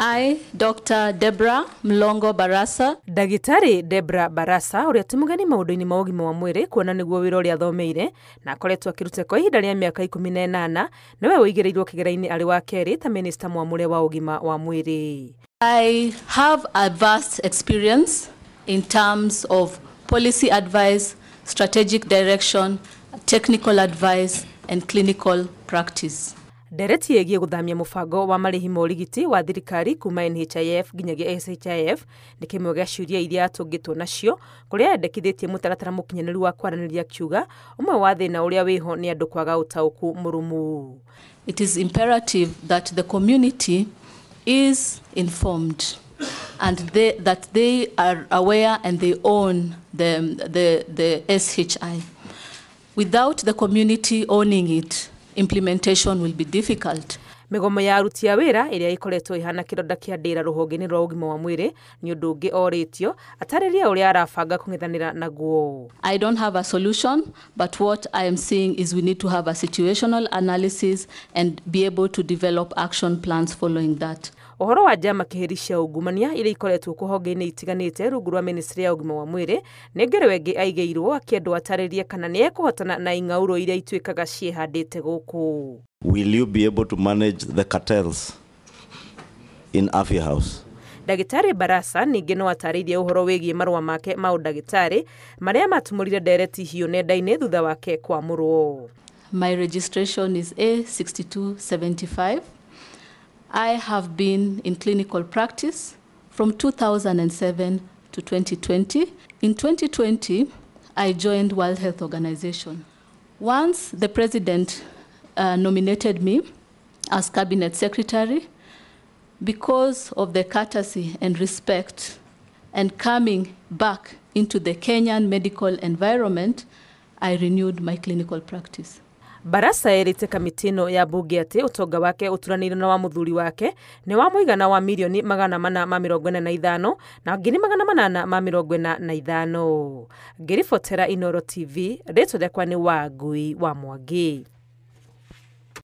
I, Dr. Deborah Mlongo Barasa. Ndagĩtarĩ Deborah Barasa ũrĩa ti mũgeni maũndũ-inĩ ma ũgima wa mwĩrĩ kuona nĩguo wĩra ũrĩa athomeire na akoretwo akĩruta kwa ihinda rĩa mĩaka 18 nĩwe ũigĩrĩirwo kĩgera-inĩ arĩ wa kerĩ ta minista mwamũre wa ũgima wa mwĩrĩ. I have a vast experience in terms of policy advice, strategic direction, technical advice and clinical practice. Ndereti ĩgiĩ gũthamia mũbango wa marĩhi ma ũrigiti wa thirikari kuma NHIF nginyagia SHIF nĩ kĩmwe gĩa ciũria iria atũngĩtwo nacio kũrĩa endekithĩtie mũtaratara mũkinyanĩru wa kwaranĩria akiuga ũmwe wa thĩna ũrĩa wĩho nĩ andũ kwaga ũtaũku mũrũmu. It is imperative that the community is informed and that they are aware and they own the SHI. Without the community owning it, implementation will be difficult. Mĩgomo ya aruti a wĩra ĩrĩa ĩkoretwo ĩhana kĩronda kĩa ndĩra rũhonge-inĩ rwa ũgima wa mwĩrĩ nĩ ũndũ ũngĩ orĩtio atarĩrie ũrĩa arabanga kũng'ethanĩra naguo. I don't have a solution, but what I am seeing is we need to have a situational analysis and be able to develop action plans following that. Ũhoro wa njama kĩhĩri cia ungumania iria ikoretwo kũhonge-inĩ itiganĩte rungu rwa ministry ya ũgima wa mwĩrĩ nĩ ngerewe ĩngĩ aigĩirwo akĩendwo atarĩrie kana nĩ ekũhotana na ing'aurũ iria ituĩkaga ciĩhandĩte gũkũ. Will you be able to manage the cartels in Afya House? Ndagĩtarĩ Barasa ningĩ no atarĩirie ũhoro wĩgiĩ marũa make ma ũndagĩtarĩ marĩa matumũrire ndereti hiũ nenda-inĩ thutha wake kwamũrwo. My registration is A6275. I have been in clinical practice from 2007 to 2020. In 2020, I joined World Health Organization. Once the president nominated me as cabinet secretary, because of the courtesy and respect and coming back into the Kenyan medical environment, I renewed my clinical practice. Barasa erĩte kamĩtĩ ĩno ya mbunge atĩ ũtonga wake ũturanĩire na wa mũthuri wake nĩ wa mũigana wa mirioni 445 na 845. Ngĩribotera Inooro TV, rĩtwa rĩakwa nĩ Wangui wa Mwangi.